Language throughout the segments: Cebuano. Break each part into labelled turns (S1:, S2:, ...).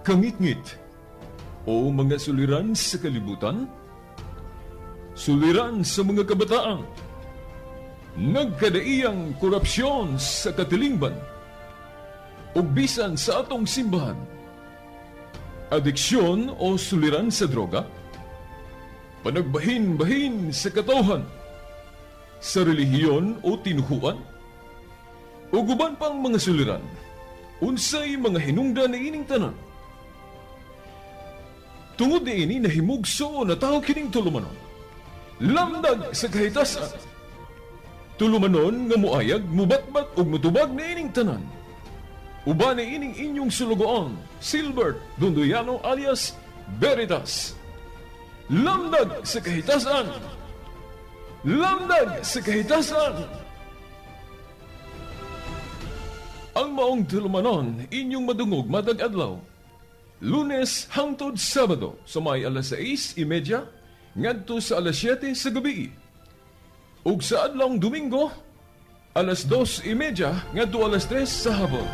S1: Kangitngit o mga suliran sa kalibutan, suliran sa mga kabataan, nagkadaiyang korupsyon sa katilingban, ug bisan sa atong simbahan, adiksyon o suliran sa droga, panagbahin-bahin sa katawhan, sa relihiyon o tinuhuan, ug uban pang mga suliran, unsay mga hinungdan niining tanan. Tungod niini nahimugso na tao kining tulumanon. Lamdag sa kahitasan. Tulumanon nga muayag, mubatbat ug mutubag niining tanan. Uban niining inyong sulugoon, Silbert Dondoyano alias Veritas. Lamdag sa kahitasan. Lamdag sa kahitasan. Ang maong tulumanon inyong madungog matag adlaw. Lunes hangtod Sabado sa may alas 6:30 ngadto sa alas 7 sa gabi. Ug sa adlawng Domingo alas 2:30 ngadto alas 3 sa hapon.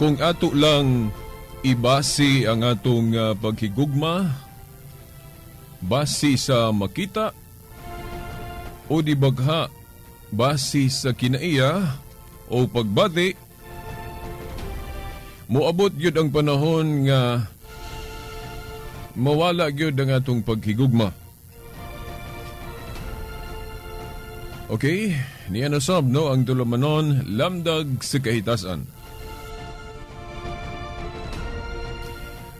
S1: Kung ato lang ibase ang atong paghigugma, base sa makita, o di bagha, base sa kinaiya o pagbati, moabot gyud ang panahon nga mawala gyud ang atong paghigugma. Okay, niya nasab no ang tulumanon Lamdag sa Kahitasan.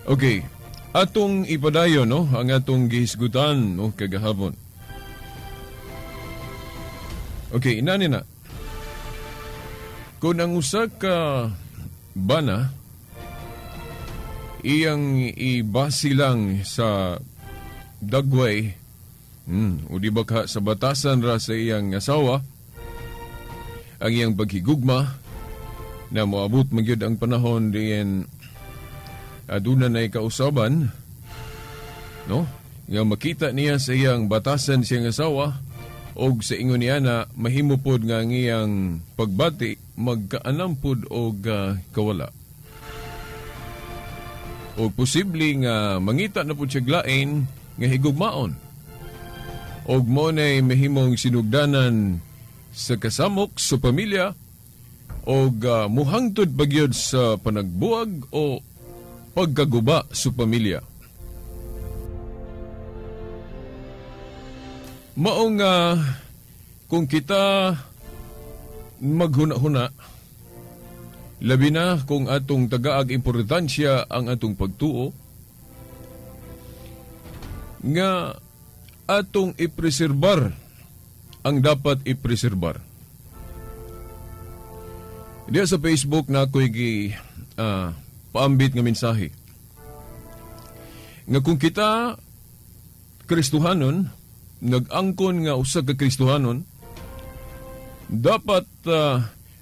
S1: Okay, atong ipadayon no ang atong gihisgutan no kagahapon. Okay, inani na. Kung ang usa ka bana iyang ibasi lang sa dagway, o di ba ka sa batasan ra sa iyang asawa, ang iyang paghigugma na moabot man gyud ang panahon diin aduna nay kausaban, no? Nga makita niya sa iyang batasan siyang asawa og sa ingon niya na mahimo pod nga ang iyang pagbati magkaanam pod og kawala. O posible nga mangita na pod siya lain nga higugmaon. Og mo nay mahimong sinugdanan sa kasamok sa pamilya og muhangtod pagyud sa panagbuag o pagkaguba sa pamilya. Maong kung kita maghuna-huna, labi na kung atong tagaag importansya ang atong pagtuo, nga atong ipreserbar ang dapat ipreserbar. Diya sa Facebook na ako'y paambit nga mensahe nga kung kita Kristohanon, nag-angkon nga usa ka Kristohanon, dapat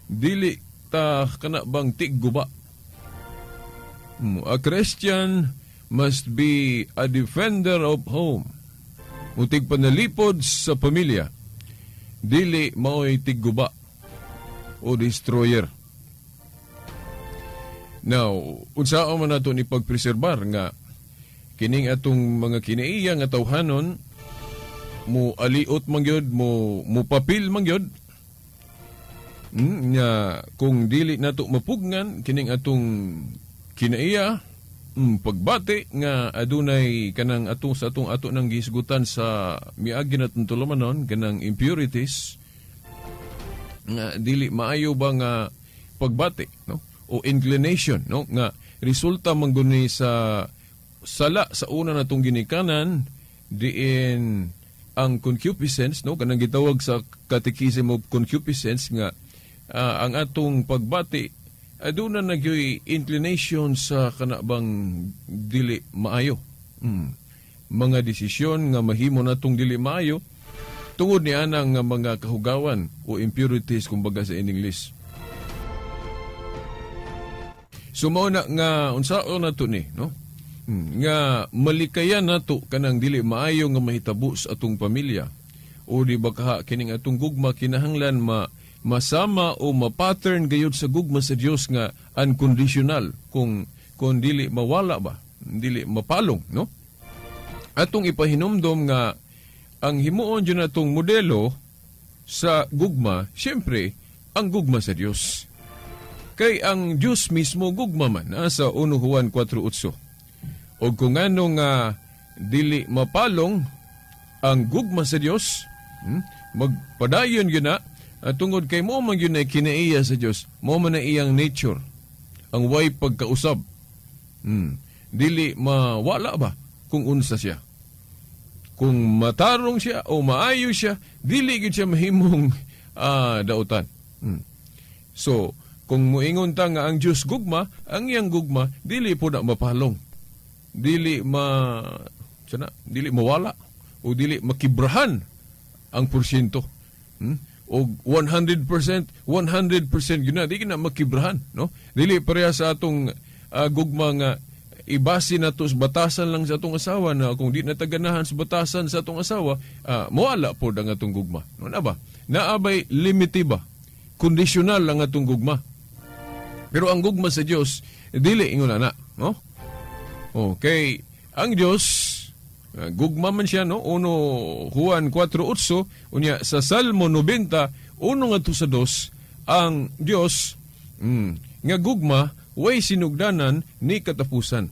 S1: dili ta kana bang tigguba. A Christian must be a defender of home. Mutig panalipod sa pamilya, dili mao'y tigguba o destroyer. Now, unsaon man nato ni pagpreserbar nga kining atong mga kinaiya nga tawhanon mo aliot man gyud, mo papil man gyud, nga kung dili nato mapugngan kining atong kinaiya, pagbati nga adunay kanang atong sa atong ato nang gihisgutan sa miagi natong tulumanon kanang impurities nga dili maayo ba nga pagbati, no? O inclination, no? Nga resulta man guni sa sala sa una natong ginikanan diin ang concupiscence, no? Kanang gitawag sa Catechism of Concupiscence nga ang atong pagbati aduna na gyoy inclination sa kana bang dili maayo. Mga desisyon nga mahimo natong dili maayo tungod ni anang nga mga kahugawan o impurities kumbaga sa in English. So mao na nga unsaon nato ni, no? Nga malikayan nato kanang dili maayo nga mahitabo sa atong pamilya o di ba kaha kining atong gugma kinahanglan masama o ma-pattern gayud sa gugma sa Dios nga unconditional kung dili mawala ba, dili mapalong, no? Atong ipahinumdom nga ang himuon jud natong modelo sa gugma, siyempre ang gugma sa Dios. Kay ang Dios mismo gugma man, sa 1 Juan 4:8. O kung ano nga dili mapalong ang gugma sa Dios, magpadayon yun na, tungod kay mo man yun ay kinaiya sa Dios, mo man na iyang nature, ang way pagkausab. Dili mawala ba kung unsa siya? Kung matarong siya o maayo siya, dili gyud siya mahimong dautan. So, kung muingon ta nga ang Dios gugma, ang iyang gugma dili po na mapalong. Dili dili mawala o dili makibrahan ang porsyento. O 100%, 100% yun na, di na makibrahan, no? Dili pareha sa atong gugma nga ibase na to sa batasan lang sa atong asawa na kung di nataganahan sa batasan sa atong asawa, mawala po ang atong gugma. No, na ba? Naabay limite ba? Kondisyonal lang atong gugma. Pero ang gugma sa Dios dili ingon ana, no? Okay, ang Dios gugma man siya, no? 1 Juan 4:8, unya sa Salmo 90, 1-2, ang Dios nga gugma way sinugdanan ni katapusan.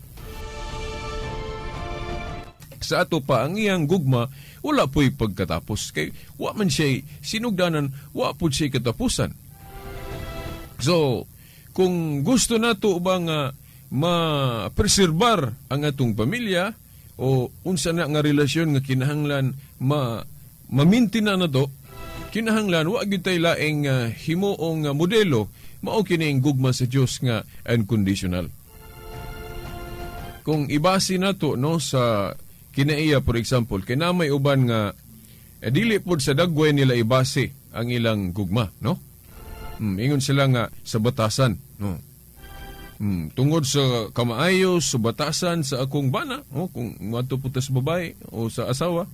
S1: Sa ato pa ang iyang gugma wala po'y pagkatapos kay wa man siya sinugdanan, wa pud siya katapusan. So, kung gusto nato ba nga ma-preserbar ang atong pamilya o unsa na nga relasyon nga kinahanglan ma-maintain na nato, kinahanglan wa gyud tay laing himuong modelo mao kini ang gugma sa Dios nga unconditional. Kung ibase nato, no, sa kinaiya for example, kay na may uban nga dili pod sa dagway nila ibase ang ilang gugma, no? Ingon sila nga sa batasan, no? Tungod sa kamaayo sa batasan sa akong bana, oh, kung moadto po ta sa babae o sa asawa,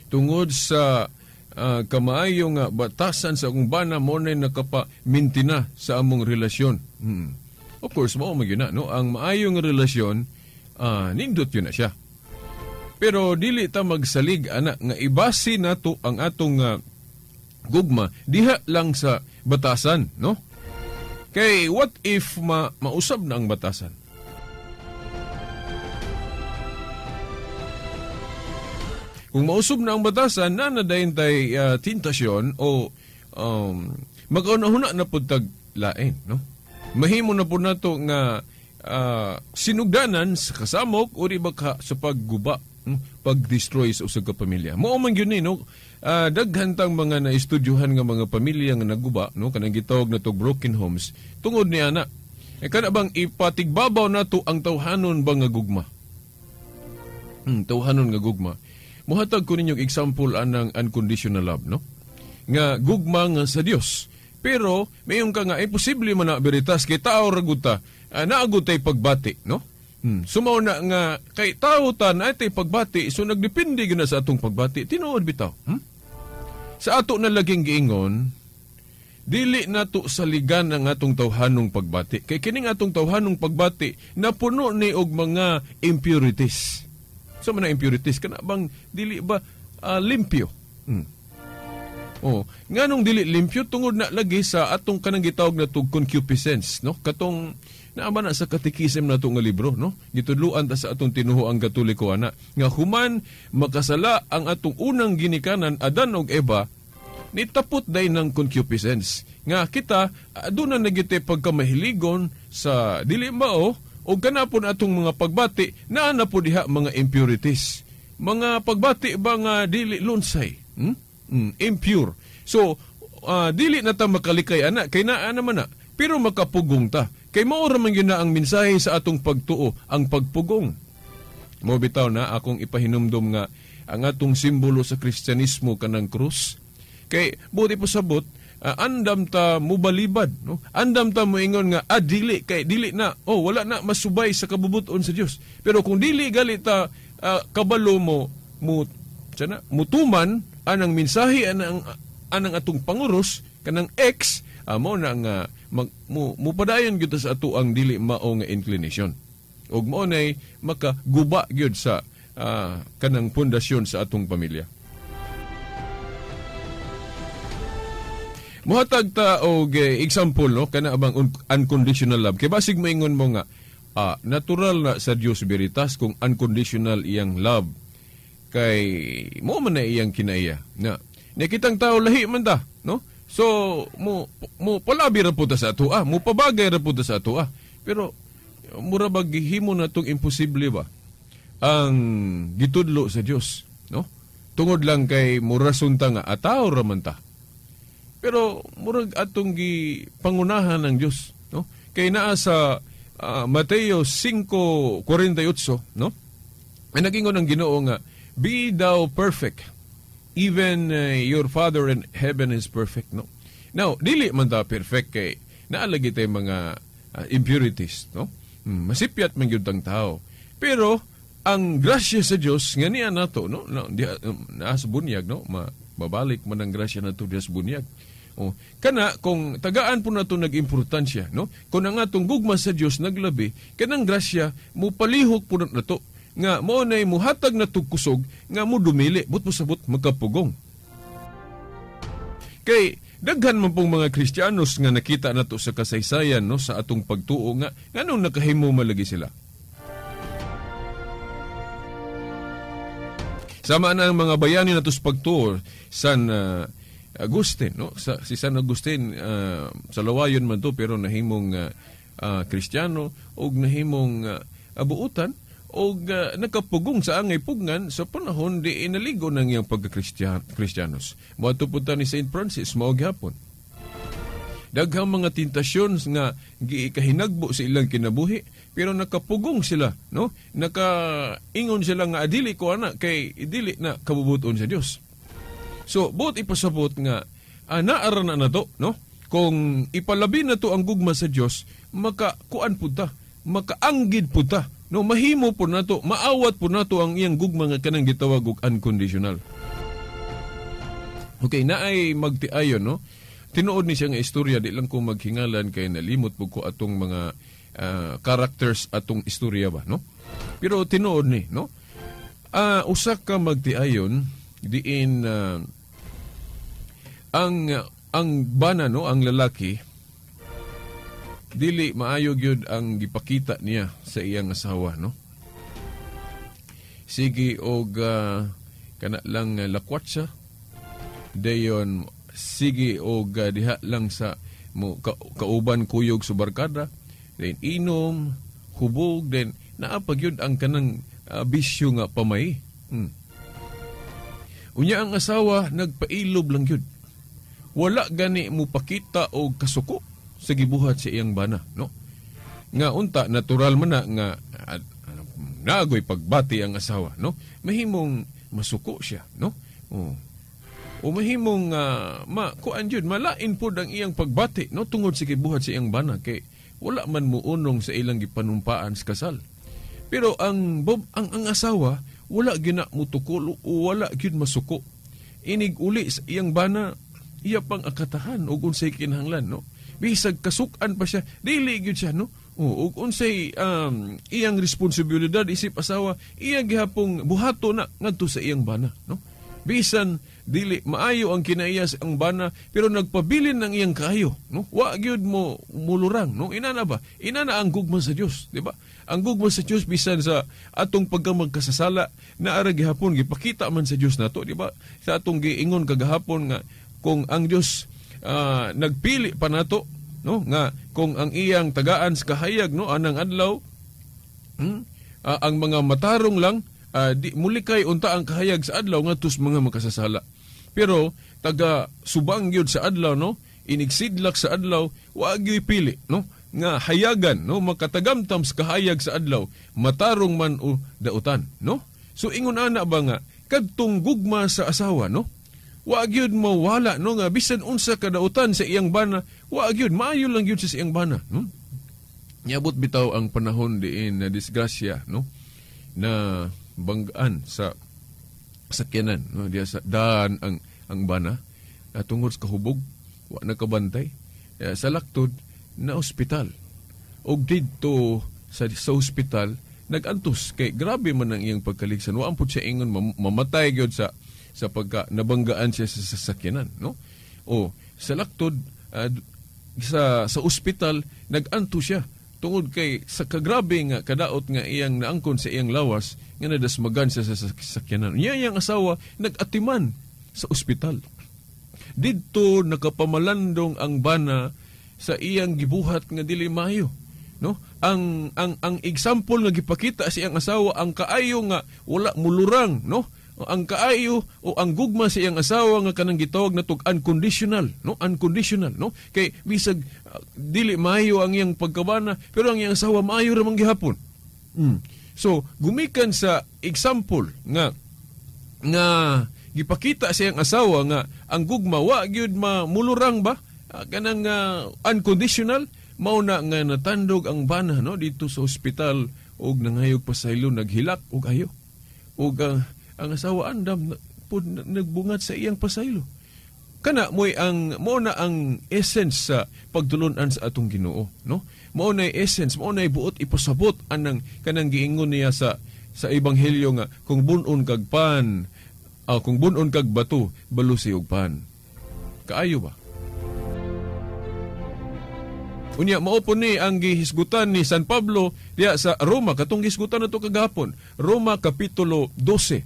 S1: Tungod sa kamaayo nga batasan sa akong bana mo na nakapamintina sa among relasyon. Of course, mao man gyud na, no? Ang maayo nga relasyon, nindot yun na siya. Pero dili ta magsalig ana nga ibase nato ang atong gugma diha lang sa batasan, no? Kay what if mausab na ang batasan? Kung mausab na ang batasan, na nadayon tay tentasyon o magkaunahuna na pud tag lain, no? Mahimo na pud nato nga sinugdanan sa kasamok o di ba ka sa pagguba, pag-destroy sa usag ka pamilya. Mao man gyud ni, no? Daghan tang mga naestudyuhan nga mga pamilya nga naguba, no, kanang gitawag na to broken homes tungod ni ana. E kana bang ipatigbabaw nato ang tawhanon ba nga gugma? Tawhanon nga gugma. Mohatag ko ninyong example anang unconditional love, no? Nga gugma nga sa Dios. Pero mayon ka nga imposible man na veritas kay tao ra gud ta, naagud tay pagbati, no? Sumaw na nga kay tao ta na tay pagbati, so nagdepende gyud na sa atong pagbati. Tinuod bitaw. Sa ato na laging giingon, Dili nato saligan ang atong tawhanong pagbati. Kay kining atong tawhanong pagbati napuno ni og mga impurities. So man impurities kana bang dili ba limpyo? Oh, nganong dili limpyo tungod na lagi sa atong kanang gitawag na tug concupiscence, no? Katong naa ba na sa katekism nato nga libro, no? Gitudloan ta sa atong tinuhoang Katoliko ana nga human makasala ang atong unang ginikanan Adan ug Eva, nitapot day ng concupiscence. Nga kita aduna na gyud pagkamahiligon sa dili mao o kanapon atong mga pagbati naa na po diha mga impurities. Mga pagbati ba nga dili lunsay? Impure. So, dili na ta makalikay ana kay naa naman na, pero makapugong ta. Kay mao ra man gyud na ang mensahe sa atong pagtuo, ang pagpugong. Mo bitaw na akong ipahinumdom nga ang atong simbolo sa Kristyanismo kanang krus. Kay buti po sabot, andam ta mubalibad, no? Andam ta moingon nga dili kay dili na, oh wala na masubay sa kabubuton sa Dios. Pero kung dili gali ta kabalo mo mo sana mutuman anang mensahe anang atong panguros kanang ex mo na nga mupadayon gyud sa ato ang dili mao nga inclination. Ug mao nay makaguba gyud sa kanang pundasyon sa atong pamilya. Mohatag ta og example, no, kana bang unconditional love. Kay basig moingon mo nga natural na sa Dios veritas kung unconditional iyang love. Kay mo man na iyang kinaiya. Na nakitang tao lahi man ta, no? So mo palabi ra pud ta sa atoa, mo pabagay ra pud ta sa atoa. Pero mura bag gihimo na tong imposible ba ang gitudlo sa Dios, no? Tungod lang kay murason ta nga ataw ra man ta. Pero murag atong gipangunahan ng Dios, no? Kay naa sa Mateo 5:48, no? Ay nagingon ang Ginoo nga, be thou perfect, even your Father in heaven is perfect, no? Now, dili man ta perfect kay naalagi tay mga impurities, no? Masipyat man gyud tang tao. Pero ang grasya sa Dios nga niya nato, no? Naa sa bunyag, no? Mabalik man ang grasya nato diha sa bunyag. Oh, kana kung tagaan po nato nag-importansya, no? Kung ang atong gugma sa Dios naglabi, kanang grasya mopalihok po nato nga mao nay muhatag na kusog nga mo dumili but mosabot magkapugong. Kay daghan man pong mga Kristiyanos nga nakita nato sa kasaysayan, no, sa atong pagtuo nga nganong nakahimo malagi sila. Sama na ang mga bayani nato sa pagtuo, San Agustin, no? Si San Agustin sa lawayon man to pero nahimong Kristiyano og nahimong abuutan og nakapugong sa angay pugngan sa panahon di inaligo ng iyang pagka-Kristiyanos. Moadto pud ta ni Saint Francis mao gihapon. Daghang mga tentasyon nga gikahinagbo sa ilang kinabuhi pero nakapugong sila, no? Nakaingon sila nga dili ko ana kay dili na kabubuton sa Dios. So buot ipasabot nga naara na nato, no? Kung ipalabi na to ang gugma sa Dios, makakuan pud ta, makaanggid pud ta. No, mahimo po nato, maawat po nato ang iyang gugma nga kanang gitawag og unconditional. Okay, naay magtiayon, no? Tinuod ni siya nga istorya, di lang ko maghingalan kay nalimot pud ko atong mga characters atong istorya ba, no? Pero tinuod ni, no? Usa ka magtiayon diin ang bana, no, ang lalaki dili maayo gyud ang gipakita niya sa iyang asawa, no? Sige og kana lang lakwatsa, dayon sige og diha lang sa mo kauban kuyog sa barkada, then inom, hubog, then naa pa gyud ang kanang bisyo nga pamay. Unya ang asawa nagpailob lang gyud. Wala gani mo pakita og kasuko sa gibuhat sa iyang bana, no? Nga unta natural man na nga naagoy pagbati ang asawa, no? Mahimong masuko siya, no? Oh. O mahimong kuan jud malain pod ang iyang pagbati, no, tungod sa gibuhat sa iyang bana kay wala man muunong sa ilang gipanumpaan sa kasal. Pero ang asawa wala gina mutukol, wala gyud masuko. Inig uli sa iyang bana, Iya pang akatahan og unsay kinahanglan, no? Bisag kasukan pa siya, dili gyud siya, no? O, ug unsay iyang responsibilidad isip asawa, iya gihapong buhato na ngadto sa iyang bana, no? Bisan dili maayo ang kinaiya sa ang bana, pero nagpabilin ang iyang kaayo, no? Wa gyud mo mulurang, no? Inana ba? Inana ang gugma sa Dios, di ba? Ang gugma sa Dios bisan sa atong pagkamagkasasala, naara gihapon gipakita man sa Dios nato, di ba? Sa atong giingon kagahapon nga kung ang Dios nagpili pa nato, no, nga kung ang iyang tagaan sa kahayag, no, anang adlaw, ang mga matarong lang di mulikay unta ang kahayag sa adlaw ngadto sa mga makasasala. Pero taga subang gyud sa adlaw, no, inigsidlak sa adlaw, wa gyud pili, no, nga hayagan, no, makatagamtam sa kahayag sa adlaw, matarong man o dautan, no? So ingon ana ba nga kadtong gugma sa asawa, no, wa gyud mawala, no, nga bisan unsa kadautan sa iyang bana, wa gyud maayo lang gyud sa iyang bana, no? Niabot bitaw ang panahon diin na disgrasya, no, na banggaan sa sakyanan, no, diya sa daan ang bana, tungod sa kahubog, wa nakabantay, sa laktod na ospital. Og didto sa ospital nagantos kay grabe man ang iyang pagkaligsan. Wa pud siya ingon mamatay gyud sa pagka nabanggaan siya sa sasakyanan, no? O sa laktod sa ospital naganto siya tungod kay sa kagrabe nga kadaot nga iyang naangkon sa iyang lawas nga nadasmagan siya sa sasakyanan. Niya iyang asawa nagatiman sa ospital. Didto nakapamalandong ang bana sa iyang gibuhat nga dili maayo, no? Ang example nga gipakita sa iyang asawa, ang kaayo nga wala mulurang, no? Ang kaayo o ang gugma sa iyang asawa nga kanang gitawag natog unconditional, no? Unconditional, no? Kay bisag dili maayo ang iyang pagkabana, pero ang iyang asawa maayo ra man gihapon. So gumikan sa example nga nga gipakita sa iyang asawa nga ang gugma wa gyud mamulurang ba, kanang unconditional, mao na nga natandog ang bana, no, dito sa ospital og nangayog pasaylo, naghilak og ayo. Og ang asawa andam pud nagbungat sa iyang pasaylo. Kana mo'y ang mao na ang essence sa pagtulun-an sa atong Ginoo, no? Mao na essence, mao na buot ipasabot anang kanang giingon niya sa ebanghelyo nga kung bun-on kag pan, kung bun-on kag bato, balusi og pan. Kaayo ba? Unya mao po ni ang gihisgutan ni San Pablo diya sa Roma, katong gihisgutan nato kagahapon, Roma kapitulo 12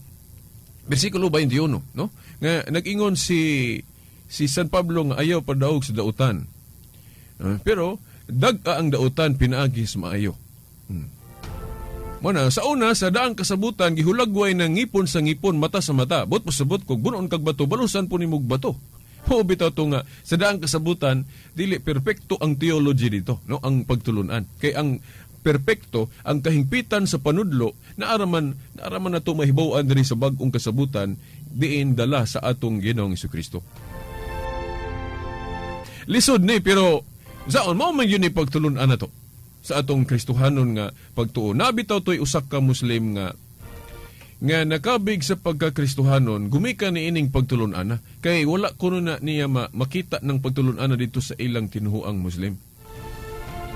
S1: bersikulo 21, no? Nga nag-ingon si San Pablo nga ayaw padaog sa dautan. Pero dag-a ang dautan pinaagi sa maayo. Muna, sa una, sa daang kasabutan, gihulagway ng ngipon sa ngipon, mata sa mata. Bot pasabot kog bunon kag bato, balusan po nimog bato. Mao bitaw to nga sa daang kasabutan dili perpekto ang theology dito, no, ang pagtulunan. Kay ang perpekto ang kahingpitan sa panudlo naaraman nato mahibaw-an diri sa bag-ong kasabutan diin dala sa atong Ginoong Hesukristo. Lisod ni, pero saon mao man yun ni pagtulunan nato sa atong Kristohanon nga pagtuo. Nabitaw to'y usa ka Muslim nga nakabig sa pagkakristohanon, gumika ni ining pagtulunan na. Kay wala kuno na niya makita ng pagtulunan na dito sa ilang tinuhuang Muslim.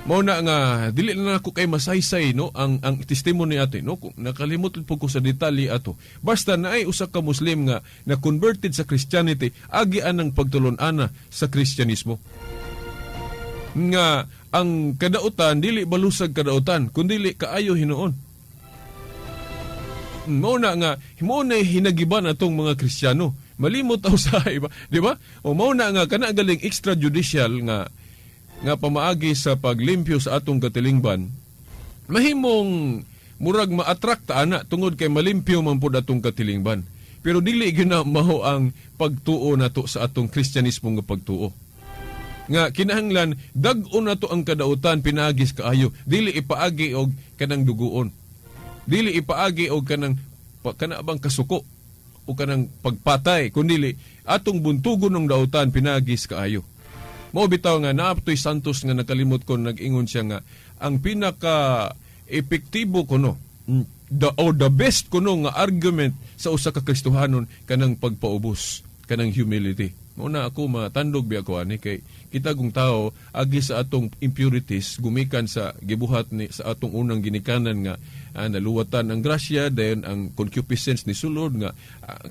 S1: Mao na nga dili na nako kay masaysay, no, ang testimony ate, no, nakalimot po ko sa detalye ato. Basta naay usa ka Muslim nga na converted sa Christianity, agian ang pagtulunan sa Kristyanismo. Nga ang kadautan dili balusag kadautan, kundili kaayo hinuon. Mao na nga mao na hinagiban atong mga Kristiyano. Malimot aw sa iba, di ba? O mao na nga kana galing extrajudicial nga pamaagi sa paglimpyo sa atong katilingban, mahimong murag ma-attract ana tungod kay malimpyo man pud atong katilingban. Pero dili gyud na mao ang pagtuo nato sa atong Kristyanismo nga pagtuo. Nga kinahanglan dag-on nato ang kadautan pinaagi sa kaayo, dili ipaagi og kanang duguon. Dili ipaagi og kanang kana bang kasuko o kanang pagpatay, kundili atong buntugon ng dautan pinaagi sa kaayo. Mao bitaw nga naaptoy Santos nga nakalimot ko, nag-ingon siya nga ang pinaka epektibo kuno, the best kuno nga argument sa usa ka Kristohanon kanang pagpaubos, kanang humility. Muna ako matandog biya ko ani kay kita kung tao agi sa atong impurities gumikan sa gibuhat ni sa atong unang ginikanan nga naluwatan ang grasya, dayon ang concupiscence ni sulod nga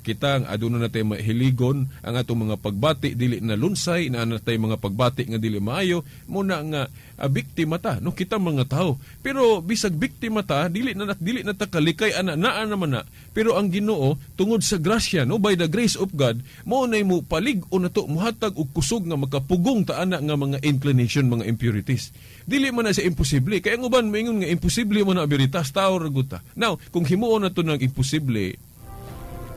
S1: kita ang aduna natay mahiligon ang atong mga pagbati dili na lunsay, naa natay mga pagbati nga dili maayo, muna nga biktima ta, no, kita mga tao. Pero bisag biktima ta, dili na ta kalikay ana naa naman na. Pero ang Ginoo tungod sa grasya, no, by the grace of God, mao nay mo palig-on nato, mohatag og kusog nga makapugong ta ana nga mga inclination, mga impurities. Dili man na siya imposible. Kaya ang uban moingon nga imposible man na beritas, tao ra gud ta. Now, kung himuon nato nang imposible,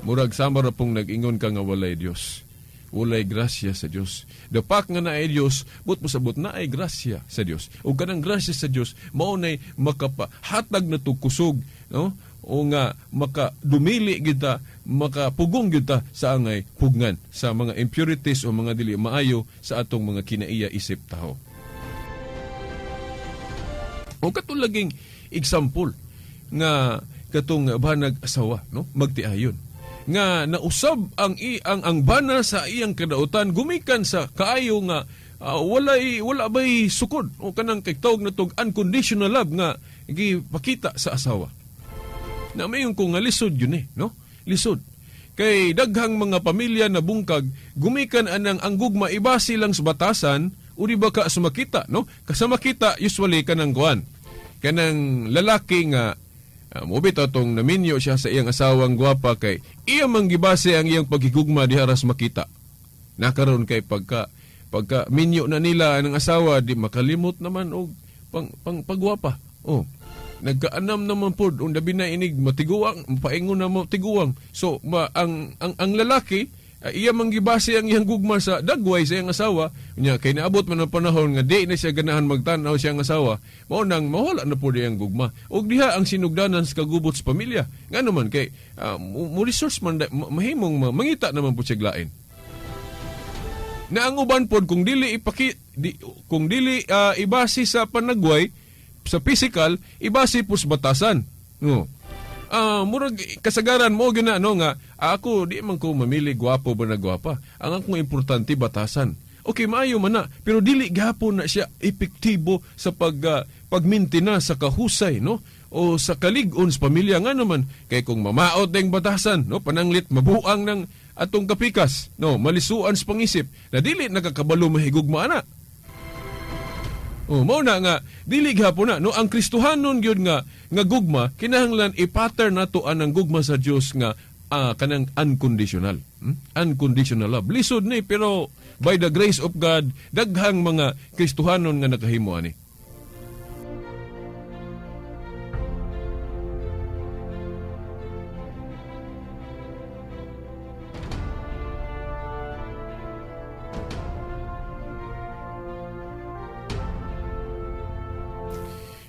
S1: murag sama ra pong nag-ingon ka nga walay Dios. Walay grasya sa Dios. Dapak nga naay Dios, but mosabot naay grasya sa Dios. Ug kanang grasya sa Dios mao nay makapahatag nato kusog, no? O nga makadumili kita, makapugong kita sa angay pugngan sa mga impurities o mga dili maayo sa atong mga kinaiya isip tawo. O katong laging example nga katong banag asawa, no, magtiayon nga nausab ang bana sa iyang kadautan gumikan sa kaayo nga wala bay sukod o kanang kay tawag na tog unconditional love nga gipakita sa asawa. Na mayon ko nga lisod yun eh, no? Lisod. Kay daghang mga pamilya na bungkag gumikan anang ang gugma ibasi lang sa batasan o di ba ka sumakita, no? Kasamakita usually kanang kuan. Kanang lalaki nga mobit atong naminyo siya sa iyang asawang gwapa kay iya man gibase ang iyang paghigugma diha ras makita. Nakaron kay pagka minyo na nila ang asawa di makalimot naman og pang pagwapa. Oh. Nagkaanam naman pod unda binainig matiguang paingon na mo tiguang. So ang lalaki iya man gibase ang iyang gugma sa dagway sa iyang asawa. Unya kay naabot man ang panahon nga di na siya ganahan magtan-aw siyang asawa, mao nang mawala na pod iyang gugma. Og diha ang sinugdanan sa kagubot sa pamilya. Ngano man kay mo resource man mahimong mangita naman pod siya lain. Na ang uban pod kung dili ibase sa panagway sa physical, ibase po sa batasan. No. Murag kasagaran mo gina no nga ako di man ko mamili gwapo ba na gwapa. Ang akong importante batasan. Okay, maayo man na, pero dili gihapon na siya epektibo sa pagmintina sa kahusay, no? O sa kalig-on sa pamilya. Nga naman kay kung mamaot ding batasan, no, pananglit mabuang ng atong kapikas, no, malisuan sa pangisip na dili nakakabalo mahigugma ana. Oh, mao na nga dili gihapon na, no, ang Kristohanon gyud nga gugma kinahanglan i-pattern nato anang gugma sa Dios nga kanang unconditional. Unconditional love. Lisod ni pero by the grace of God daghang mga Kristohanon nga nakahimo ani.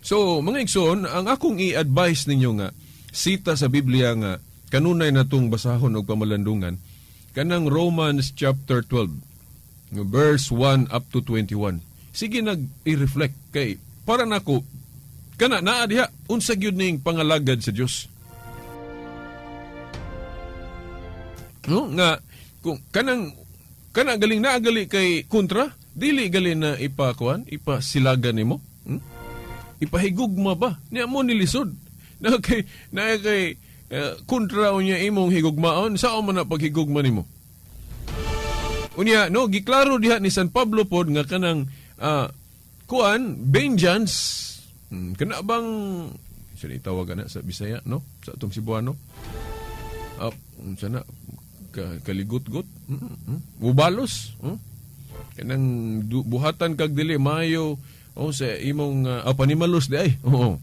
S1: So, mga igsoon, ang akong i-advise ninyo nga sita sa Biblia nga kanunay natong basahon og pamalandungan kanang Romans chapter 12 verse 1 up to 21. Sige nag-i-reflect kay para nako kana naa diha unsa gyud ning pangalagad sa Dios. No, nga kung kanang kana galing naa gali kay kontra, dili gali na ipakuan, ipasilagan nimo. Ipahigugma ba? Niya mo nilisod. Na kay kontra unya imong higugmaon, sao man na paghigugma nimo? Unya, no, giklaro diha ni San Pablo pod nga kanang kuan, vengeance, kana bang sino itawag na sa Bisaya, no? Sa atong Cebuano. Unsa na kaligot-got, mubalos, kanang buhatan kag dili maayo. Oh, sa imong panimalos di ay. Oo.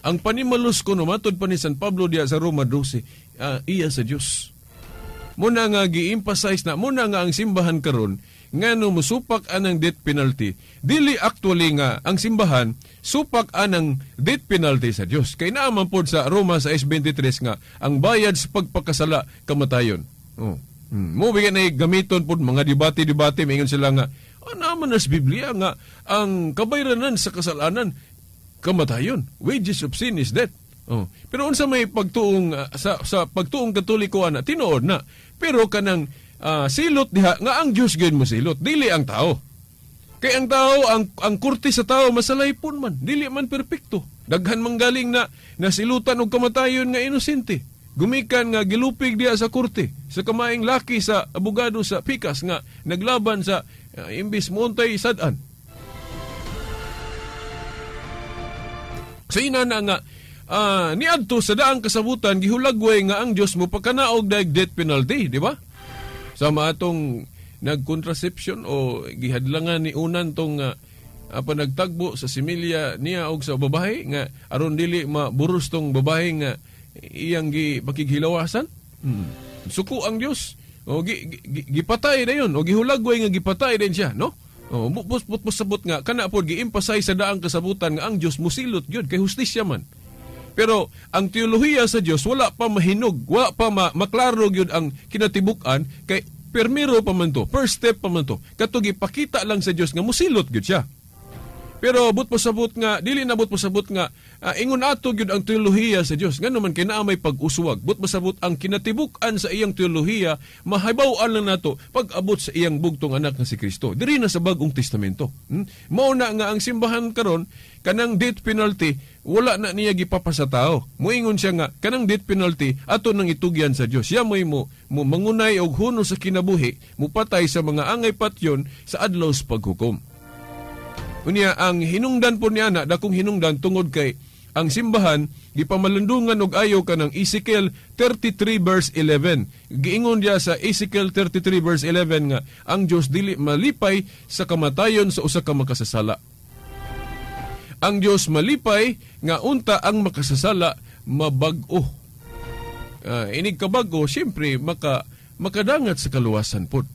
S1: Ang panimalos kuno matud pa ni San Pablo diha sa Roma 12, iya sa Dios. Muna nga gi-emphasize na muna nga ang simbahan karon ngano mosupak anang death penalty. Dili actually nga ang simbahan supak anang death penalty sa Dios. Kay naa man pod sa Roma 6:23 nga ang bayad sa pagpakasala kamatayon. Oh. Mo bigyan na gamiton pod mga debate-debate mingon sila nga naman na sa Biblia nga ang kabayranan sa kasalanan kamatayon. Wages of sin is death. Oh. Pero unsa may pagtuong sa pagtuong Katoliko ana tinuod na. Pero kanang silot diha nga ang Dios gyud mo silot, dili ang tao. Kay ang tao, ang korte sa tao masalaypon man, dili man perpekto. Daghan man galing na nasilutan og kamatayon nga inosente. Gumikan nga gilupig diha sa korte, sa kamaing laki sa abogado sa pikas nga naglaban sa imbis moontay sad-an. Sa ina na nga niadto sa daang kasabutan gihulagway nga ang Dios mo pakanaog daig death penalty, di ba? Sama atong nagcontraception o gihadlangan ni unan tong panagtagbo sa similya niya og sa babae nga aron dili maburos tong babae nga iyang gipakighilawasan. Suko ang Dios o gipatay dayon o gihulagway nga gipatay din siya, no? O bus-sabot nga kana pod gi-emphasize sa daang kasabutan nga ang Dios mosilot gyud kay hustisya man. Pero ang teolohiya sa Dios wala pa mahinog, wala pa maklaro gyud ang kinatibuk-an kay permiro pa man to, first step pa man to. Kato gipakita lang sa Dios nga mosilot gyud siya. Pero but pasabot nga dili na but pasabot nga ingon ato gyud ang teolohiya sa Dios. Ngano man kay naa may pag-uswag. But pasabot ang kinatibuk-an sa iyang teolohiya mahibaw-an lang nato pag-abot sa iyang bugtong anak nga si Kristo. Diri na sa Bag-ong Testamento. Mao na nga ang simbahan karon kanang death penalty wala na niya gipapasa tao. Moingon siya nga kanang death penalty ato nang itugyan sa Dios. Siya moy mo mangunay og huno sa kinabuhi, mupatay sa mga angay patyon sa adlaw sa paghukom. Unya ang hinungdan po niya na dakong hinungdan tungod kay ang simbahan gipamalandungan og ayo kanang Ezekiel 33 verse 11. Giingon diya sa Ezekiel 33 verse 11 nga ang Dios dili malipay sa kamatayon sa usa ka makasasala. Ang Dios malipay nga unta ang makasasala mabag-o. Inig kabag-o siyempre makadangat sa kaluwasan pod.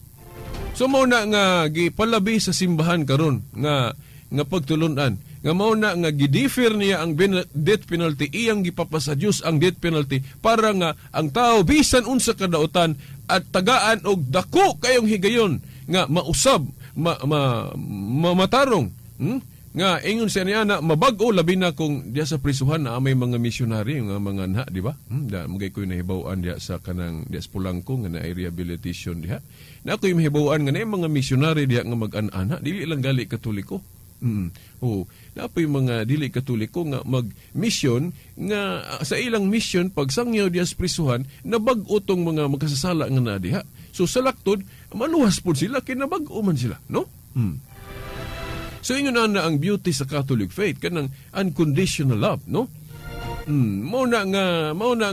S1: So mao na nga gipalabi sa simbahan karon nga pagtulunan nga mao na nga gidefer niya ang death penalty, iyang gipapasa Dios ang death penalty para nga ang tao bisan unsa kadaotan at tagaan og dako kayong higayon nga mausab matarong, nga ingon siya niya na mabag-o labi na kung diya sa prisuhan na may mga misyonary nga mga nha, di ba? Da magay ko'y nahibaw-an diya sa kanang diya sa Pulangko nga na rehabilitation diha. Na ako'y mahibaw-an nga na mga misyonary diha nga mag-an-ana, dili lang gali Katoliko. Oh, napoy mga dili Katoliko nga mag-mission nga sa ilang mission pagsangyaw diya sa prisuhan nabag-o tong mga makasasala nga na diha. So sa laktod maluwas pod sila kay nabag-o man sila, no? So ingon na ang beauty sa Catholic faith kanang unconditional love, no? Mao na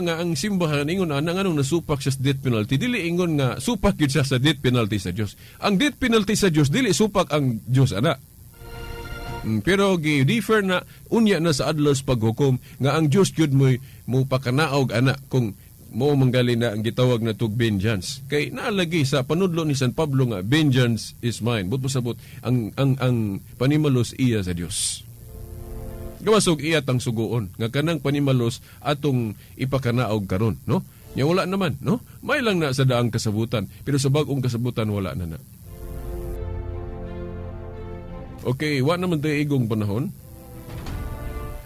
S1: nga ang simbahan ingon ana nganong nasupak siya sa death penalty, dili ingon nga supak gyud siya sa death penalty sa Dios. Ang death penalty sa Dios dili supak ang Dios ana. Pero gi-differ na unya na sa adlaw sa paghukom nga ang Dios gyud moy mo pakanaog ana kung mo manggali na ang gitawag na tug vengeance. Kay naalagi sa panudlo ni San Pablo nga vengeance is mine. But pasabot ang panimalos iya sa Dios. Gawasog iya tang sugoon nga kanang panimalos atong ipakanaog karon, no? Nya wala naman, no? May lang na sa daang kasabutan, pero sa bag-ong kasabutan wala na na. Okay, wa naman tayo igong panahon.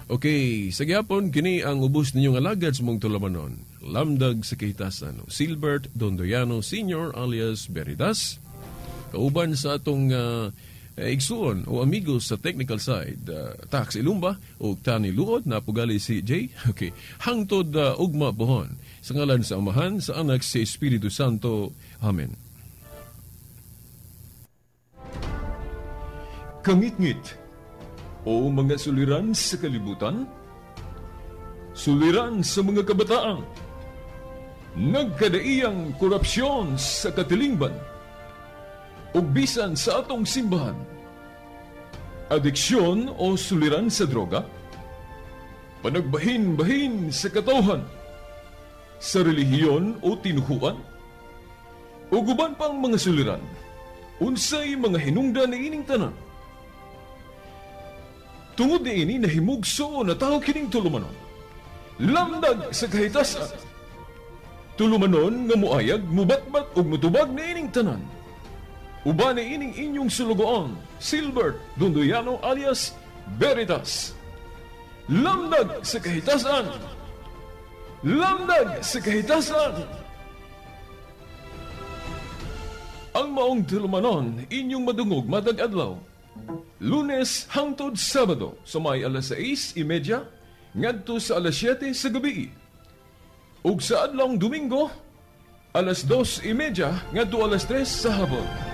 S1: Okay, sa gihapon kini ang ubos ninyong alagad sa mong tulamanon. Lamdag sa kahitasan, Silbert Dondoyano Sr. alias Veritas. Kauban sa atong igsuon o amigos sa technical side, Tax Ilumba o Tani Luod, napugali si Jay. Okay, hangtod ugma pohon. Sa ngalan sa Amahan, sa Anak, sa Espiritu Santo. Amen. Kangitngit o mga suliran sa kalibutan, suliran sa mga kabataan, nagkadaiyang korupsyon sa katilingban, ug bisan sa atong simbahan, adiksyon o suliran sa droga, panagbahin-bahin sa katawhan, sa relihiyon o tinuhuan, ug uban pang mga suliran, unsay mga hinungdan niining tanan. Tungod niini nahimugso na tao kining tulumanon. Lamdag sa kahitasan. Tulumanon nga muayag, mubatbat ug mutubag niining tanan. Uban niining inyong sulugoon, Silbert Dondoyano alias Veritas. Lamdag sa kahitasan. Lamdag sa kahitasan. Ang maong tulumanon inyong madungog matag adlaw, Lunes hangtod Sabado, sa may alas 6:30 ngadto sa alas 7 sa gabi. Ug sa adlawng Domingo, alas 2:30 ngadto alas 3 sa hapon.